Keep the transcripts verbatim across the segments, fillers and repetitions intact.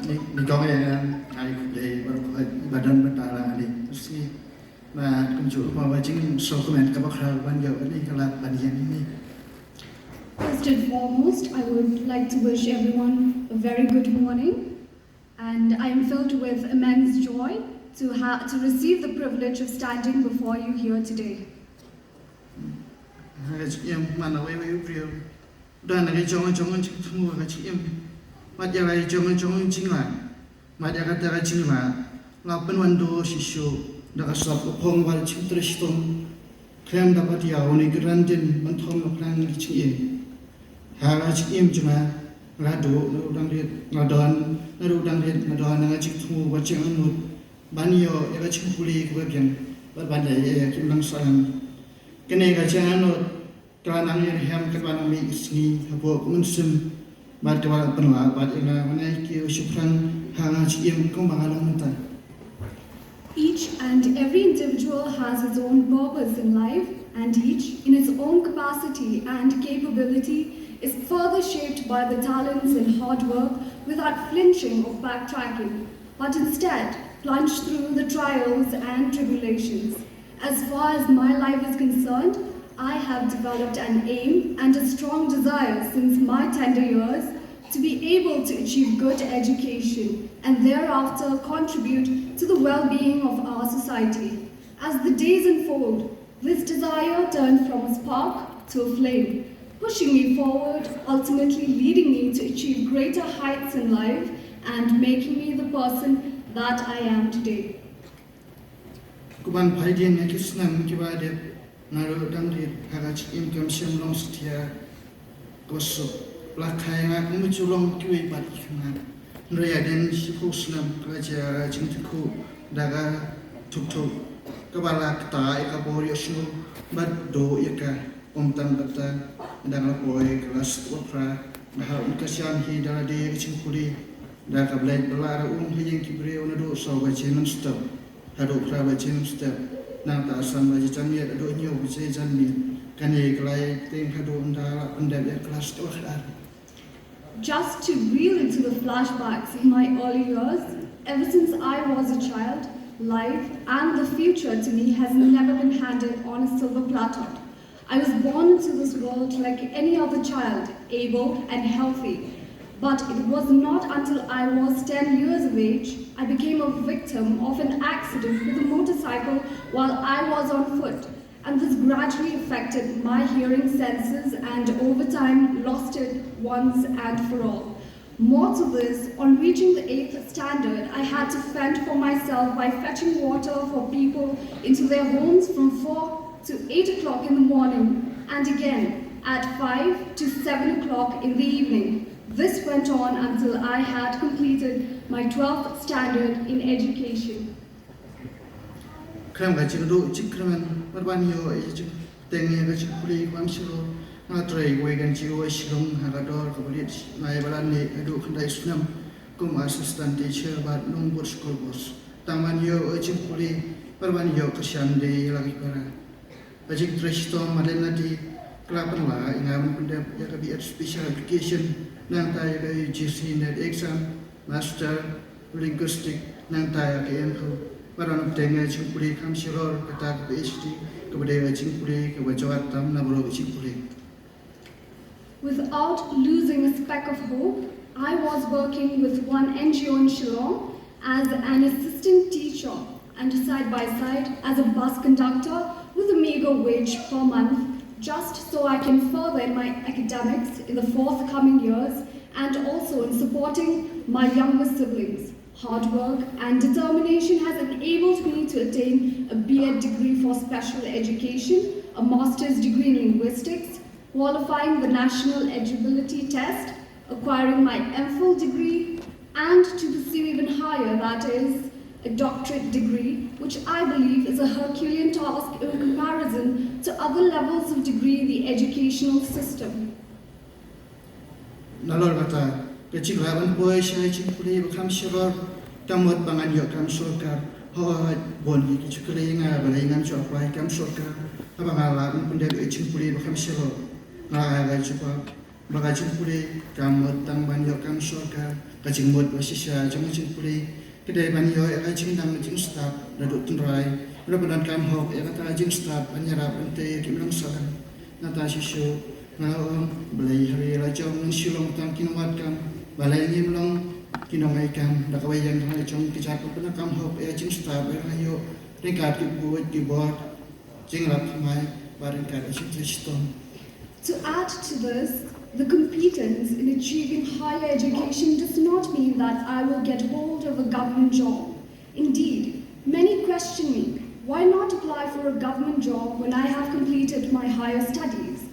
Ni ni kong ïa ngan ai khublei baroh kawei ba don bynta la ani. Sngi. Ba kumjuh ba ba jing so kmen ka ba khra ban ïa ani ka la ban ïa ni. First and foremost, I would like to wish everyone a very good morning, and I am filled with immense joy to ha- to receive the privilege of standing before you here today. Ha ka jingim man la wei wei u briew. Da na ka jong jong jingthmu ha ka jingim. Mat ïa la jong jong jingla. Mat ïa kata ka jingla. La pynwandur shisha da ka sop ka phong wal jingtrei shitom. Khlem da pat ïa u ne ka randin ban thom la plang ka jingim. Ha ka jingim jong nga la duh na u dang rit nga don na u dang rit nga don na ka jingthmu ba jingangnud. Ban ïoh ïa ka jingpule kaba biang bad ban ïa ïa ki mlang sahlang. Kane ka jingangnud ka la nang ïa hem kaba nang mih sngi hapoh ka mynsiem bad kaba la pynlah bad ïa nga ban ai kiew shaphrang ha nga jingim kumba nga long mynta. Each and every individual has his own purpose in life, and each, in its own capacity and capability, is further shaped by the talents and hard work without flinching or backtracking, but instead plunged through the trials and tribulations. As far as my life is concerned, I have developed an aim and a strong desire since my tender years to be able to achieve good education and thereafter contribute to the well being of our society. As the days unfold, this desire turned from a spark to a flame, pushing me forward, ultimately leading me to achieve greater heights in life and making me the person that I am today. Kuban phai din ïa ki snem kiba dep nga ruh dang rit ha ka jingim kam shym long satia. Ko suk la khai nga kum u chulong kiwei pat ki khynnah. Hynrei ïa den shiphew snem ka jia ka jingtykhu da ka thuk thuk kaba la kta ïa ka bor ïa shngur bad duh ïa ka um tang bad tang. Da ka la poi ka la suk wa phra nga ha un ka sian hi da la dei ka jingpule da ka blei ba la ra um ha ïing ki briew naduh saw baje mynstep. Haduh phra baje mynstep. Nangta san baje janmiet haduh hynñiew baje janmiet. Kane ka lai teng haduh ynda la pyndep ïa klas ka la khadar. Just to reel into the flashbacks of my early years, ever since I was a child, life and the future to me has never been handed on a silver platter. I was born into this world like any other child, able and healthy. But it was not until I was ten years of age I became a victim of an accident with a motorcycle while I was on foot, and this gradually affected my hearing senses and over time lost it once and for all. More to this, on reaching the eighth standard, I had to fend for myself by fetching water for people into their homes from four to eight o'clock in the morning and again at five to seven o'clock in the evening. This went on until I had completed my twelfth standard in education. Khlem ka jingduh jingkyrmen bad ban ïoh ïa jingteng ïa ka jingpule kaba ym shyrkhei, nga trei wei kan jingwei Shillong ha ka dor kaba rit, nga ïa ba la ne haduh khyndai snem kum assistant teacher bad nongbud school bus. Tang ban ïoh ïa jingpule bad ban ïoh kyrshan de ïa la ki para. Ka jingtrei shitom madan lade ka la pynlah ïa nga ban pyndep ïa ka B Ed Special Education, nangta ïa ka U G C NET exam, Master Linguistic, nangta ïa ka M Phil. Bad ban pyndep ïa ka jingpule kham shoror kata ka P H D, kaba dei ka jingpule kaba jwat tam na baroh ka jingpule. Without losing a speck of hope, I was working with one N G O in Shillong as an assistant teacher and side by side as a bus conductor with a meager wage per month, just so I can further my academics in the forthcoming years and also in supporting my younger siblings. Hard work and determination has enabled me to attain a B Ed degree for special education, a master's degree in linguistics, qualifying the National Eligibility Test, acquiring my M Phil degree, and to pursue even higher, that is, a doctorate degree, which I believe is a Herculean task in comparison to other levels of degree in the educational system. Nalor kata, ka jinglah ban poi sha ka jingpule ba kham shyrkhei, ka mut ba ngan ïoh kam sorkar. Hooid, bun ki ju kylli ïa nga balei ngam ju apply kam sorkar haba nga lah ban pyndep ïa ka jingpule ba kham shyrkhei. Nga ai ka jubab Ba ka jingpule kam mut tang ban ïoh kam sorkar, ka jingmut ba shisha jong ka jingpule ka dei ban ïoh ïa ka jingdang jingstad naduh tynrai, ruh ban donkam hok ïa kata ka jingstad ban ïarap ban tei ïa ki imlang sahlang. Nangta shisha nga la ong balei ha ri la jong ngin shu long tang ki nongwad kam, balei ngim long ki nongaiñ kam da kawei jong ka jong ki jait ba pyndonkam hok ïa ka jingstad ba nga ïoh ryngkat ki buit ki bor. Jingïarap thymmai bad ryngkat ka jingtrei shitom. To add to this, the competence in achieving higher education does not mean that I will get hold of a government job. Indeed, many question me, why not apply for a government job when I have completed my higher studies?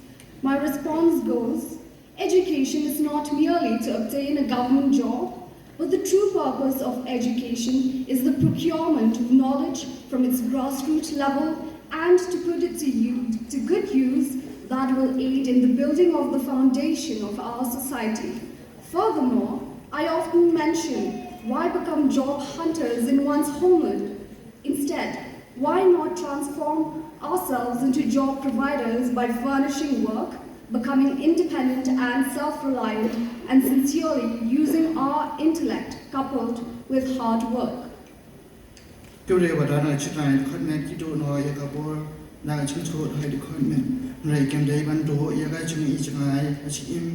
My response goes, education is not merely to obtain a government job, but the true purpose of education is the procurement of knowledge from its grassroots level and to put it to, u- to good use that will aid in the building of the foundation of our society. Furthermore, I often mention, why become job hunters in one's homeland? Instead, why not transform ourselves into job providers by furnishing work, becoming independent and self reliant, and sincerely using our intellect coupled with hard work? Ki briew ba don ha ka jingïaid dkhot met ki duh noh ïa ka bor na ka jingthut ha ka dkhot met. Hynrei kim dei ban duh ïa ka jingïohi jngai ka jingim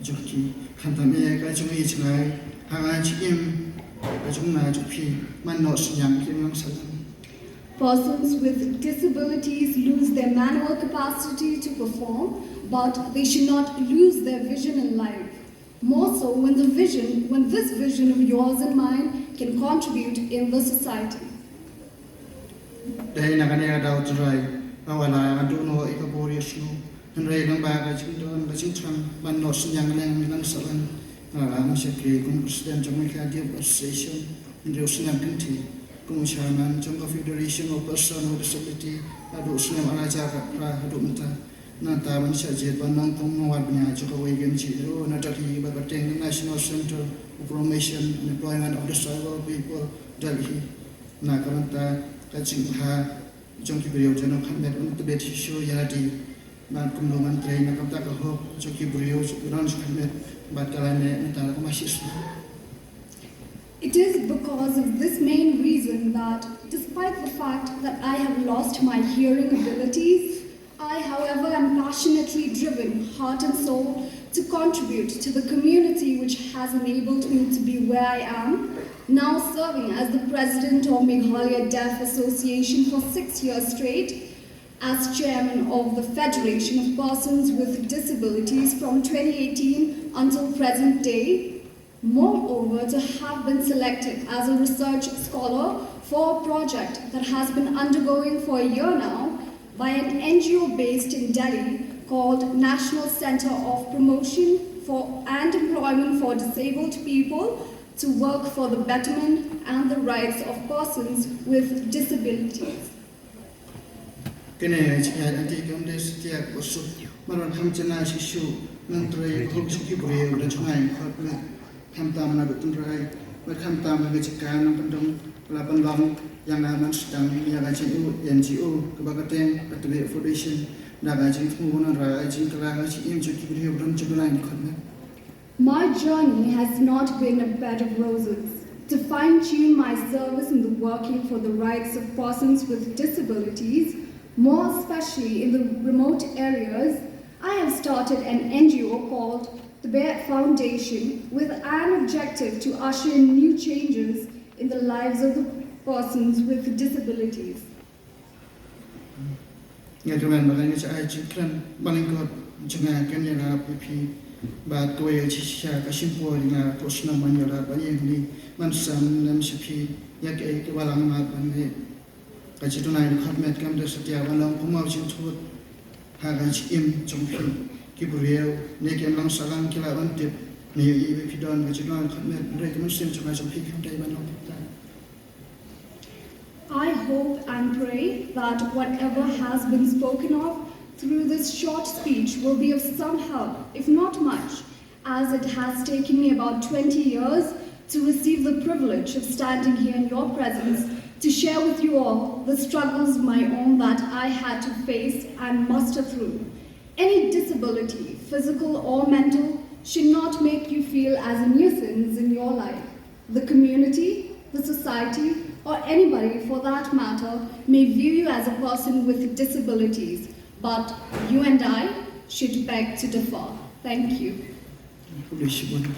jong ki. Khamtam ïa ka jingïohi jngai ha ka jingim ka jong nga jong phi. Man noh synñiang ki imlang sahlang. Persons with disabilities lose their manual capacity to perform, but they should not lose their vision in life. More so when the vision, when this vision of yours and mine can contribute in the society. Dei na kane ka daw Trai, ba wat la ka duh noh ïa ka bor ïa shnong. Hynrei lyngba ka jingdon ka jingthrang ban noh synñiang lem imlang sahlang, nga la ong shakri kum President jong ka Disabled Association, hynriew snem kynthih, kum Chairman jong ka Federation of Persons with Disability, haduh snem ar hajar khatphra haduh mynta. Nangta ban shah jied ban long kum nongwad bniah jong kawei ka N G O na Delhi ba kyrteng National Centre of Promotion and Employment of Disabled People, Delhi. Na ka bynta ka jingïaid jong ki briew jong nongkhanmet, un tbit shisha ïa lade. Bad kumno ban trei na ka bynta ka hok jong ki briew jong ki nongkhanmet bad ka la neh mynta la kumba shisha. It is because of this main reason that, despite the fact that I have lost my hearing abilities, I, however, am passionately driven, heart and soul, to contribute to the community which has enabled me to be where I am, now serving as the president of Meghalaya Deaf Association for six years straight, as chairman of the Federation of Persons with Disabilities from twenty eighteen until present day. Moreover, to have been selected as a research scholar for a project that has been undergoing for a year now by an N G O based in Delhi called National Centre of Promotion for and Employment for Disabled People to work for the betterment and the rights of persons with disabilities. Kane ka jingïaid anti kam dei satia ka suk. Mar wan kham chana shisha nang trei ka hok sha ki briew da jngai khot met. Khamtam na ka tynrai, bad khamtam ka jaka nang pyndong la pynlong ïa nga ban sdang ïa ka jingïoh N G O kaba kyrteng ka Tbit Foundation. Da ka jingthmu nang ra ka jingkyrkhu ka jingim jong ki briew ban jngai khot met. My journey has not been a bed of roses. To fine tune my service in the working for the rights of persons with disabilities, more especially in the remote areas, I have started an N G O called the Bear Foundation with an objective to usher in new changes in the lives of the persons with disabilities. Nga kyrmen ba nga ai jingkren ba lyngkot jong nga kan ïarap ïa phi. Bad kawei ka jingshisha ka shim por ïa nga ka snam ban ïarap ban ïeng li ban sam lem sha phi ïa kaei kaba la mat ban leh. Ka jingdonai dkhot met kam dei satia ban long kum u jingthut ha ka jingim jong phi. Ki briew ne ki imlang sahlang ki lah ban tip ne ïohi ba phi don ka jingdonai dkhot met, hynrei ka mynsiem jong nga jong phi kam dei ban long kumta. I hope and pray that whatever has been spoken of through this short speech will be of some help, if not much, as it has taken me about twenty years to receive the privilege of standing here in your presence to share with you all the struggles of my own that I had to face and muster through. Any disability, physical or mental, should not make you feel as a nuisance in your life. The community, the society, or anybody for that matter may view you as a person with disabilities, but you and I should beg to differ. Thank you. Khublei shibun.